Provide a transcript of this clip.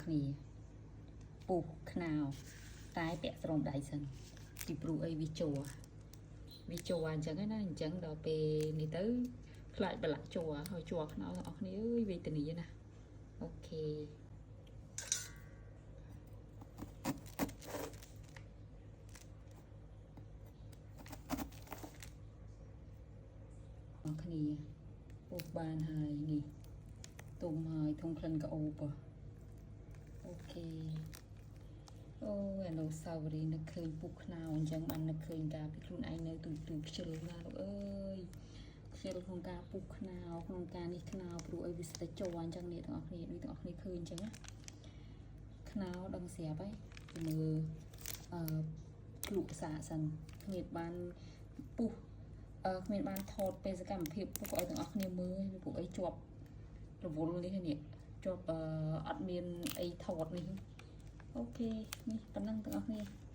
គ្នាពុះខ្នោតែពាក់ស្រោមដៃសិនពីព្រោះអីវាជ័រវាជ័រអញ្ចឹងណាអញ្ចឹងដល់ពេលនេះទៅខ្លាចប្រឡាក់ជ័រហើយជ័រខ្នោទាំងអស់គ្នាអើយវេទនាណាOK អស់គ្នាពុះបានហើយនេះទុំហើយធុងក្លិនក្អូប OK អូយអនុស្សាវរីយ៍នឹកឃើញពុះខ្នោអញ្ចឹងបាននឹកឃើញការពីខ្លួនឯងនៅទូចទូចខ្ជិលណាស់លោកអើយខ្ជិលក្នុងការពុះខ្នោក្នុងការនេះខ្នោព្រោះអីវាស្ទើរជ័រអញ្ចឹងនេះទាំងអស់គ្នាដូចទាំងអស់គ្នាឃើញអញ្ចឹងណាខ្នោដឹងស្រាប់ហើយទៅមើលអឺភ្លក់សាកសិនគ្មានបានពុះអឺគ្មានបានថតពេលសកម្មភាពពុះឲ្យទាំងអស់គ្នាមើលពីព្រោះអីជាប់រវល់នេះនេះជាប់អឺអត់មានអីថតនេះ OK នេះប៉ុណ្ណឹងទាំងអស់គ្នា។